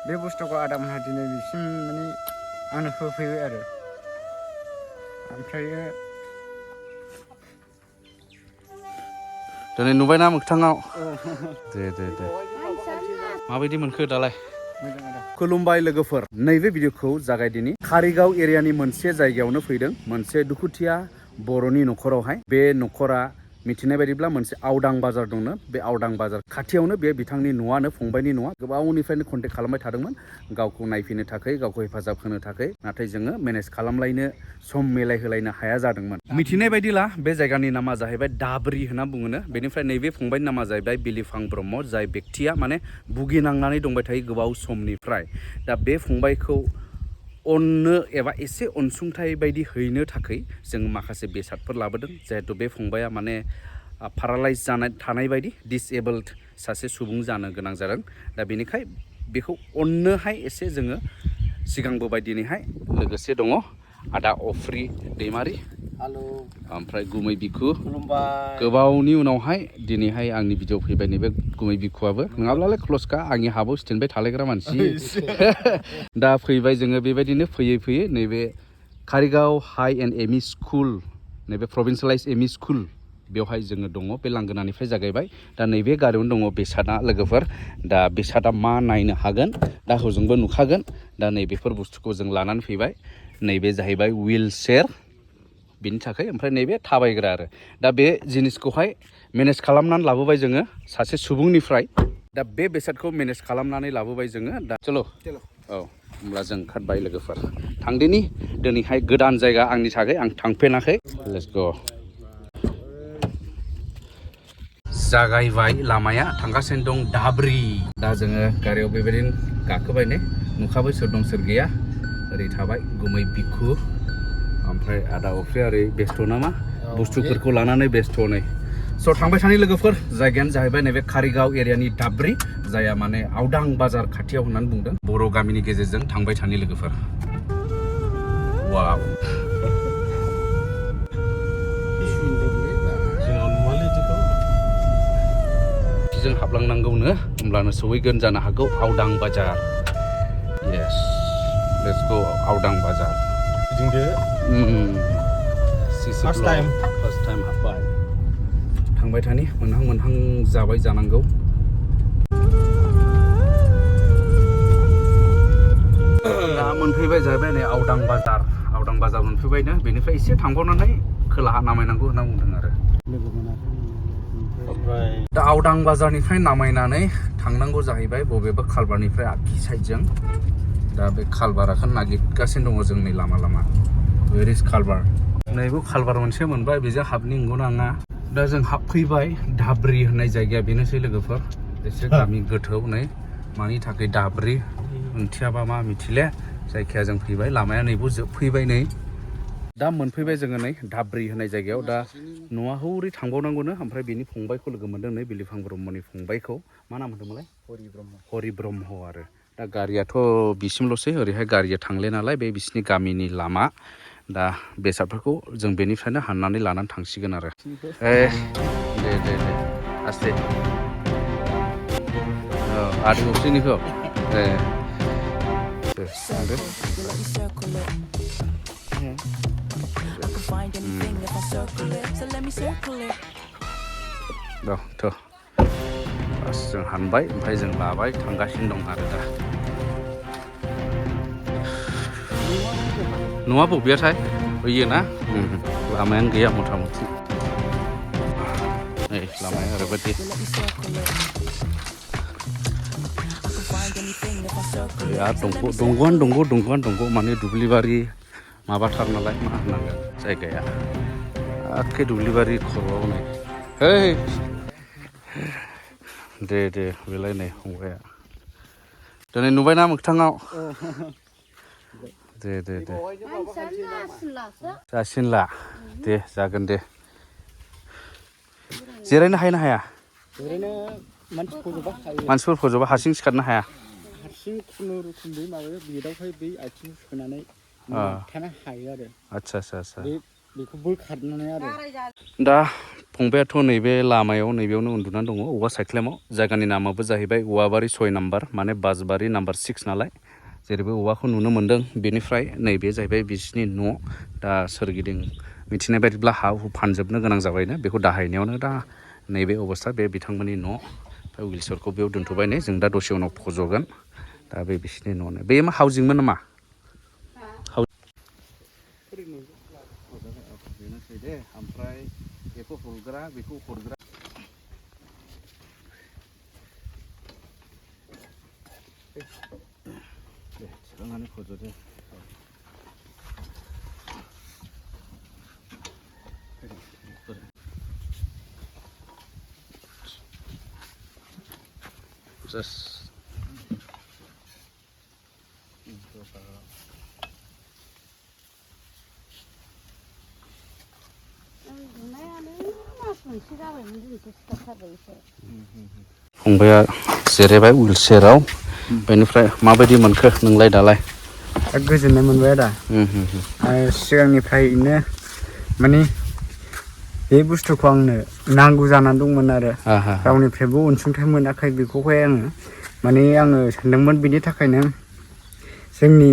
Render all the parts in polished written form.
बे बुस्थुखौ आदामोनहा दिनै बिसिम माने आंनो होफैबाय आरो ओमफ्रायो दिनै नुबायना मोगथाङाव दे माबायदि मोनखो दालाय खुलुमबाय लोगोफोर नैबे भिडिअखौ जागायदिनि कारिगाव एरियानि मोनसे जायगायावनो फैदों मोनसे दुखुथिया बर'नि नखरावहाय बे नखरा मिथिनाय बायदिब्ला मोनसे आवदां बाजार दंनो बे आवदां बाजार खाथियावनो बे बिथांनि न'आनो फंबायनि न'आ गोबावनिफ्रायनो कन्टेक्ट खालामबाय थादोंमोन गावखौ नायफैनो थाखाय गावखौ हेफाजाब होनो थाखाय नाथाय जोङो मेनेज खालामलायनो सम मिलायहोलायनो हाया जादोंमोन मिथिनाय बायदिला बे जायगानि नामा जाहैबाय दाब्रि होनना बुङोनो बेनिफ्राय नैबे फंबायनि नामा जाहैबाय बिलिफां ब्रह्म जाय बेक्तिया माने भुगिनांनानै दंबाय थायो गोबाव समनिफ्राय दा बे फंबायखौ अननो एबा एसे अनसुंथाइ बायदि हैनो थाखाय जों माखासे बेसादफोर लाबोदों जिहेतु बे फंबाया माने पारालाइज जानाय थानाय बायदि डिसेबोल्ड सासे सुबुं जानो गोनां जादों दा बेनिखाय बेखौ अननोहाय एसे जोङो सिगांबोबाय दिनैहाय लोगोसे दङ आदा अफ्रि दैमारि हेलौ ओमफ्राय गुमै बिखु खुलुमबाय गोबावनि उनावहाय दिनैहाय आंनि भिडिअ फैबाय नैबे गुमै बिखुआबो नङाब्लालाय क्लसखा आंनि हाबाव स्टेन्डबाय थालायग्रा मानसि दा फैबाय जोङो बेबायदिनो फैयै नैबे कारिगाव हाई एन्ड एमइ स्कुल नैबे प्रभिन्सियेलाइज एमइ स्कुल बेवहाय जोङो दङ बे लांगोनानिफ्राय जागायबाय दा नैबे गारियावनो दङ बेसादा लोगोफोर दा बेसादा मा नायनो हागोन दा हजोंबो नुखागोन दा नैबेफोर बुस्थुखौ जों लानानै फैबाय नैबे जाहैबाय व्हील चेयार बिनि थाखाय ओमफ्राय नैबे थाबायग्रा आरो दा बे जिनिसखौहाय मेनेज खालामनानै लाबोबाय जोङो सासे सुबुंनिफ्राय दा बे बेसादखौ मेनेज खालामनानै लाबोबाय जोङो दा चलो औ होमब्ला जों ओंखारबाय लोगोफोर थांदिनि दिनैहाय गोदान जायगा आंनि थाखाय आं थांफेराखै लेट्स गो जागायबाय लामाया थांगासिनो दं दाब्रि दा जोङो गारियाव बेबायदिनो गाखोबाय ने नुखाबाय सोर दं सोर गैया ओरै थाबाय गुमै बिखु ओमफ्राय आदा अफ्रि ओरै बेस्थ' नामा बुस्थुफोरखौ लानानै बेस्थ' नै स' थांबाय थानाय लोगोफोर जायगायानो जाहैबाय नैबे कारिगाव एरियानि दाब्रि जायहा माने आवदां बाजार खाथियाव होननानै बुंदों बर' गामिनि गेजेरजों थांबाय थानाय लोगोफोर वाव जों हाबलांनांगौनो होमब्लानो सहैगोन जानो हागौ आवदां बाजार येस लेट्स गो आवदां बाजार फार्स्ट टाइम हाबबाय थांबाय थानि मोनहां जाबाय जानांगौ दा मोनफैबाय जाहैबाय नै आवदां बाजार मोनफैबायनो बेनिफ्राय एसे थांबावनानै खोलाहा नामायनांगौ होनना बुंदों आरो दा आवदां बाजारनिफ्राय नामायनानै थांनांगौ जाहैबाय बबेबा खालबारनिफ्राय आगि साइडजों दा बे खालबाराखौ नागिरगासिनो दङ जोंनि लामा वेरिस खालबार नैबो खालबार मोनसे मोनबाय बेजों हाबनांगौ नाङा दा जों हाबफैबाय दाब्रि होननाय जायगाया बेनोसै लोगोफोर एसे गामि गोथौ नै मानि थाखाय दाब्रि ओंथियाबा मा मिथिले जायखिया जों फैबाय लामाया नैबो जोबफैबाय नै दा मोनफैबाय जोङो नै दाब्रि होननाय जायगायाव दा न'आ हौरै थांबावनांगौनो ओमफ्राय बेनि फंबायखौ लोगो मोनदों नै बिलिफां ब्रह्मनि फंबायखौ मा नाम होनदोंमोनलाय हरि ब्रह्म आरो दा गारियाथ' बिसिमल'सै ओरैहाय गारिया थांले नालाय बे बिसिनि गामिनि लामा दा बेसादफोरखौ जों बेनिफ्रायनो हाननानै लानानै थांसिगोन आरो दे आस्ते आदै अफ्रिनिखौ थांदो बास जों हानबाय ओमफ्राय जों लाबाय थांगासिनो दं आरो दा न'आ बबेयाथाय फैयो ना लामायानो गैया मथा मथि नै लामाया ओरैबायदि दंग'आनो दंग' माने दुब्लिबारि माबाथार नालाय मा होननांगोन जायगाया एखे दुब्लिबारि खर'आव नै है दे बेलाय नै फंबाया दिनै नुबायना मोगथाङाव दे जासिनला दे जागोन दे जिरायनो हायो ना हाया मानसिफोर फज'बा हारसिं सिखारनो हाया हारसिं खुनुरुखुम बै माबायाव गेटआवहाय बै आथिं सोनानै थानो हायो आरो आच्छा बे बेखौ बोखारनानै आरो दा फंबायाथ' नैबे लामायाव नैबेयावनो उन्दुनानै दङ औवा सायख्लेमाव जायगानि नामाबो जाहैबाय औवाबारि 6 नाम्बार माने बासबारि नाम्बार 6 नालाय जेरैबो औवाखौ नुनो मोन्दों बेनिफ्राय नैबे जाहैबाय बिसिनि न' दा सोरगिदिं मिथिनाय बायदिब्ला हा हु फानजोबनो गोनां जाबायनो बेखौ दाहायनायावनो दा नैबे अबस्था बे बिथांमोननि न' उइलचेयारखौ बेयाव दोनथ'बाय नै जों दा दसे उनाव फज'गोन दा बे बिसिनि न'नो बे मा हाउजिंमोन नामा बेनोसै दे ओमफ्राय बेखौ हरग्रा बेखौ हरग्रा दे थिखांनानै फज'दो जास्ट फंबाया जिरायबाय उइलचेयाराव बेनिफ्राय माबायदि मोनखो नोंलाय दालाय गोजोननाय मोनबाय आदा सिगांनिफ्रायनो माने बे बुस्थुखौ आंनो नांगौ जानानै दंमोन आरो रावनिफ्रायबो अनसुंथाइ मोनाखै बेखौहाय आङो सानदोंमोन बिनि थाखायनो जोंनि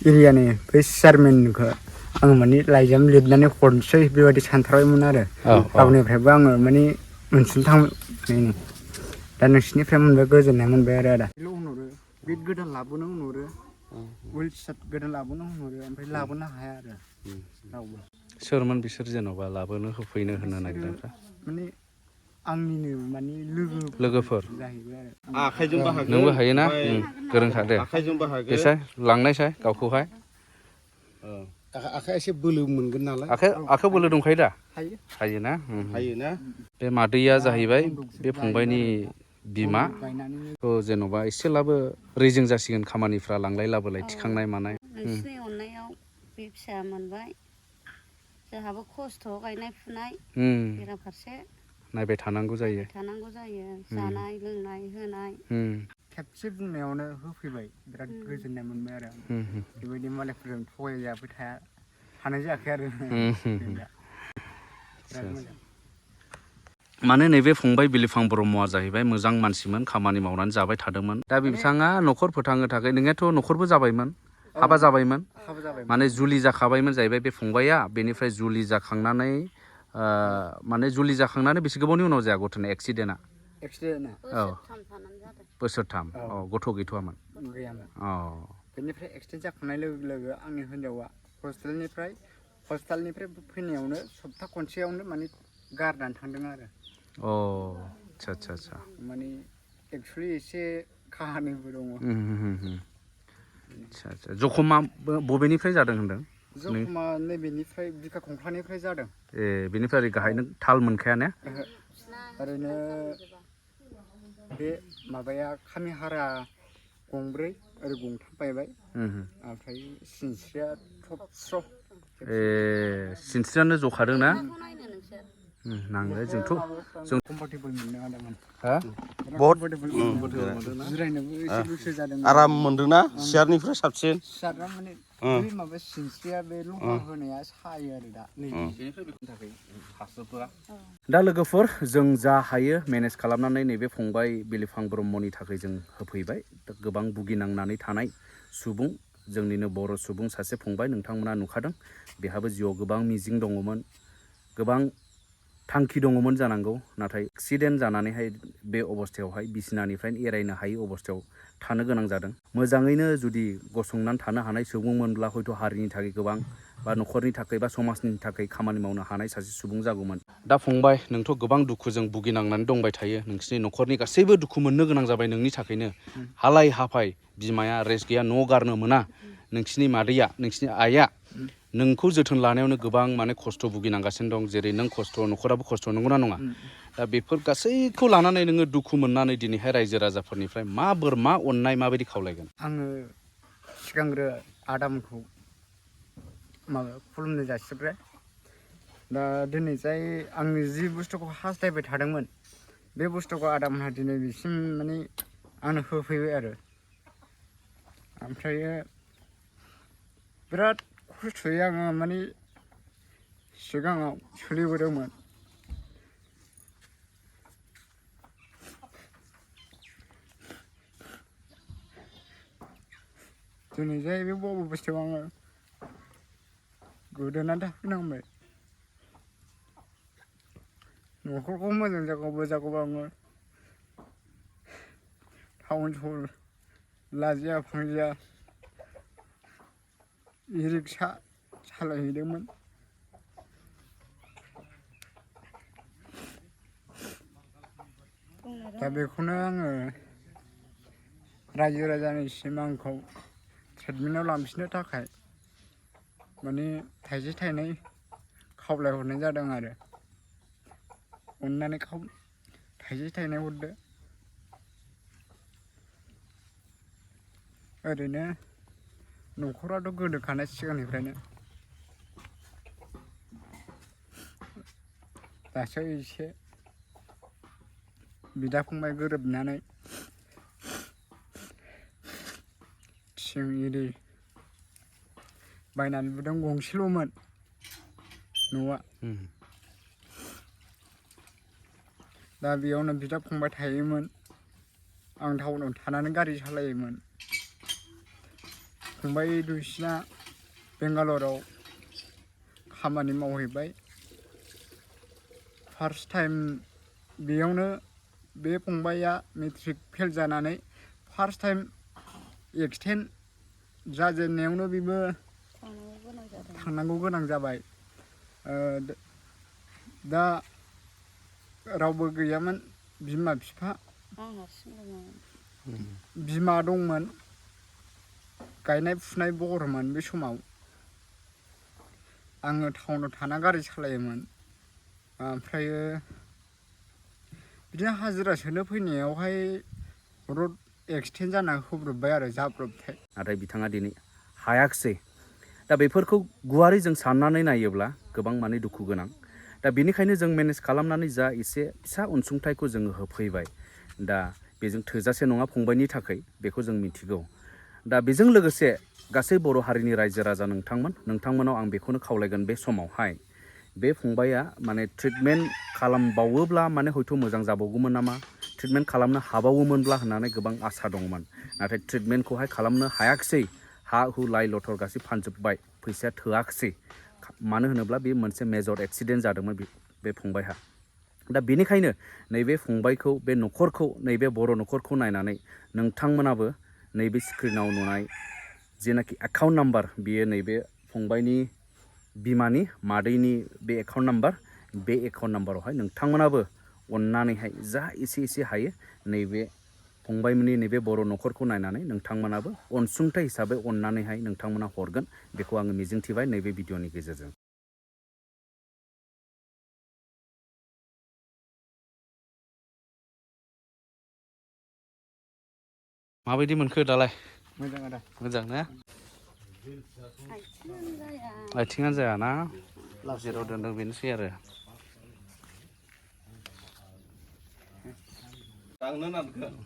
एरियानि बै चेयारमेनखौ आङो माने लाइजाम लिरनानै हरनोसै बेबायदि सानथारबायमोन आरो रावनिफ्रायबो आङो माने अनसुंथाइ दा नोंसिनिफ्राय मोनबा गोजोननाय मोनबाय आरो आदा होनहरो बेद गोदान लाबोनो होनहरो उइलचेयार गोदान लाबोनो होनहरो ओमफ्राय लाबोनो हाया आरो रावबो सोरमोन बिसोर जेन'बा लाबोनो होफैनो होनो नागिरदोंफ्रा माने आंनिनो माने लोगोफोर जाहैबाय आरो आखाइजों बाहागो नोंबो हायोना गोरोंखा दे आखाइजों बाहागो बेसाय लांनायसाय गावखौहाय आखाइ एसे बोलो मोनगोन नालाय आखाइ बोलो दंखायो दा हायोना हायोना बे मादैया जाहैबाय बे फंबायनि बिमा जेन'बा एसेब्लाबो रेजें जासिगोन खामानिफ्रा लांलाय लाबोलाय थिखांनाय मानाय नोंसिनि अननायाव बे फिसा मोनबाय जोंहाबो खस्थ' गायनाय फुनाय बेराफारसे नायबाय थानांगौ जायो जानाय लोंनाय होनाय खेबसे बुंनायावनो होफैबाय बिराद गोजोननाय मोनबाय आरो बेबायदि मालायफोरजों थगायजाबाय थानाय जायाखै आरो बिराद मोजां माने नैबे फंबाय बिलिफां ब्रह्मआ जाहैबाय मोजां मानसिमोन खामानि मावनानै जाबाय थादोंमोन दा बिथाङा न'खर फोथांनो थाखाय नोंनियाथ' न'खरबो जाबायमोन हाबा जाबायमोन माने जुलि जाखाबायमोन जाहैबाय बे फंबाया बेनिफ्राय जुलि जाखांनानै माने जुलि जाखांनानै बेसे गोबावनि उनाव जाया गथ'ना एक्सिडेन्टआ बोसोरथाम गथ' गैथ'आमोन बेनिफ्राय एक्सिडेन्ट जाखांनाय लोगो लोगो आंनि हिन्जावा हस्पिटालनिफ्राय फैनायावनो सप्ता खनसेयावनो माने गारनानै थांदों आरो आच्छा माने एक्सुवेलि एसे काहानिबो दङ आच्छा जखमा बबेनिफ्राय जादों होनदों जखमा नैबेनिफ्राय बिखा खंख्लानिफ्राय जादों बेनिफ्राय ओरै गाहाय नों थाल मोनखाया ने ओरैनो बे माबाया खामिहारा गंब्रै ओरै गंथाम बायबाय ओमफ्राय सिनस्रिया थबस्र' सिनस्रियानो जखादों ना नांलाय जों कम्फर्टेबल मोनदों आदामोन बहुत जिरायनोबो एसे गोसो जादों आराम मोनदोंना सियारनिफ्राय साबसिन सियारा माने बै माबा सिनस्रिया बे लहा होनाया सायो आरो दा लोगोफोर जों जा हायो मेनेज खालामनानै नैबे फंबाय बिलिफां ब्रह्मनि थाखाय जों होफैबाय गोबां भुगिनांनानै थानाय सुबुं जोंनिनो बर' सुबुं सासे फंबाय नोंथांमोना नुखादों बेहाबो जिउआव गोबां मिजिं दङमोन गोबां थांखि दङमोन जानांगौ नाथाय एक्सिडेन्ट जानानैहाय बे अबस्थायावहाय बिसिनानिफ्राय एरायनो हायै अबस्थायाव थानो गोनां जादों मोजाङैनो जुदि गसंनानै थानो हानाय सुबुंमोनब्ला हयथ' हारिनि थाखाय गोबां बा न'खरनि थाखाय बा समाजनि थाखाय खामानि मावनो हानाय सासे सुबुं जागौमोन दा फंबाय नोंथ' गोबां दुखुजों भुगिनांनानै दंबाय थायो नोंसिनि न'खरनि गासैबो दुखु मोननो गोनां जाबाय नोंनि थाखायनो हालाय हाफाय बिमाया रेस्ट गैया न' गारनो मोना नोंसिनि मादैया नोंसिनि आइया नोंखौ जोथोन लानायावनो गोबां माने खस्थ' भुगिनांगासिनो दं जेरै नों खस्थ' न'खराबो खस्थ' नंगौना नङा दा बेफोर गासैखौ लानानै नोङो दुखु मोननानै दिनैहाय रायजो राजाफोरनिफ्राय मा अननाय माबायदि खावलायगोन आङो सिगांग्रो आदामखौ खुलुमनो जासिबाय दा दिनै जाय आंनि जि बुस्थुखौ हास्थायबाय थादोंमोन बे बुस्थुखौ आदामोनहा दिनै बिसिम माने आंनो होफैबाय आरो ओमफ्रायो बिराद खस्थ'यै आङो माने सिगाङाव सोलिबोदोंमोन। दिनै जाहैबाय बबे बुस्थुआव आङो गोदोना थाफैनांबाय। न'खरखौ मोजां जागौबा आङो टाउन सहर लाजिया फांजिया रिक्सा सालायहैदोंमोन। दा बेखौनो आङो रायजो राजानिसिम आंखौ ट्रिटमेन्टआव लांफिननो थाखाय माने थाइसे थाइनै खावलायहरनाय जादों आरो अननानै थाइसे थाइनै हरदो। ओरैनो न'खराथ' गोदोखानाय सिगांनिफ्रायनो दासो एसे बिदा फंबाय गोरोबनानै थिं इरि बायनानै लुदों। गंसेल'मोन न'आ। दा बेयावनो बिदा फंबाय थायोमोन। आं टाउनाव थानानै गारि सालायोमोन। फंबाय दुइसिना बेंगालराव खामानि मावहैबाय। फार्स्ट टाइम बेयावनो बे फंबाया मेट्रिक फेल जानानै फार्स्ट टाइम एक्सटेन्ड जाजेननायावनो बेबो थांनांगौ गोनां जाबाय। दा रावबो गैयामोन। बिमा बिफा बिमा दंमोन। गायनाय फुनाय बहरमोन बे समाव। आङो टाउनाव थाना गारि सालायोमोन। ओमफ्रायो बिदिनो हाजिरा सोनो फैनायावहाय रड एक्सटेन्ड जाना होब्रबबाय आरो जाब्रबथाय। नाथाय बिथाङा दिनै हायाखिसै। दा बेफोरखौ गुवारै जों साननानै नायोब्ला गोबां माने दुखु गोनां। दा बेनिखायनो जों मेनेज खालामनानै जा एसे फिसा अनसुंथाइखौ जोङो होफैबाय। दा बेजों थोजासे नङा फंबायनि थाखाय, बेखौ जों मिथिगौ। दा बेजों लोगोसे गासै बर' हारिनि रायजो राजा नोंथांमोनाव आं बेखौनो खावलायगोन बे समावहाय बे फंबाया माने ट्रिटमेन्ट खालामबावोब्ला माने हयथ' मोजां जाबावगौमोन नामा, ट्रिटमेन्ट खालामनो हाबावोमोनब्ला होननानै गोबां आसा दंमोन। नाथाय ट्रिटमेन्टखौहाय खालामनो हायाखिसै। हा हु लाइ लथर गासै फानजोब्बाय। फैसाया थोआखिसै। मानो होनोब्ला बे मोनसे मेजर एक्सिडेन्ट जादोंमोन बे फंबायहा। दा बेनिखायनो नैबे फंबायखौ, बे न'खरखौ, नैबे बर' न'खरखौ नायनानै नोंथांमोनाबो नैबे स्क्रिनाव नुनाय जेनाखि एकाउन्ट नाम्बार, बियो नैबे फंबायनि बिमानि मादैनि बे एकाउन्ट नाम्बार। बे एकाउन्ट नाम्बारावहाय नोंथांमोनाबो अननानैहाय जा एसे हायो नैबे फंबायमोननि नैबे बर' न'खरखौ नायनानै नोंथांमोनाबो अनसुंथाइ हिसाबै अननानैहाय नोंथांमोना हरगोन, बेखौ आङो मिजिंथिबाय नैबे भिडिअनि गेजेरजों। माबायदि मोनखो दालाय? मोजां आदा। मोजां ना? आथिङानो जायाना? जेराव दोनदों बेनोसै आरो। दांनो नांगोन।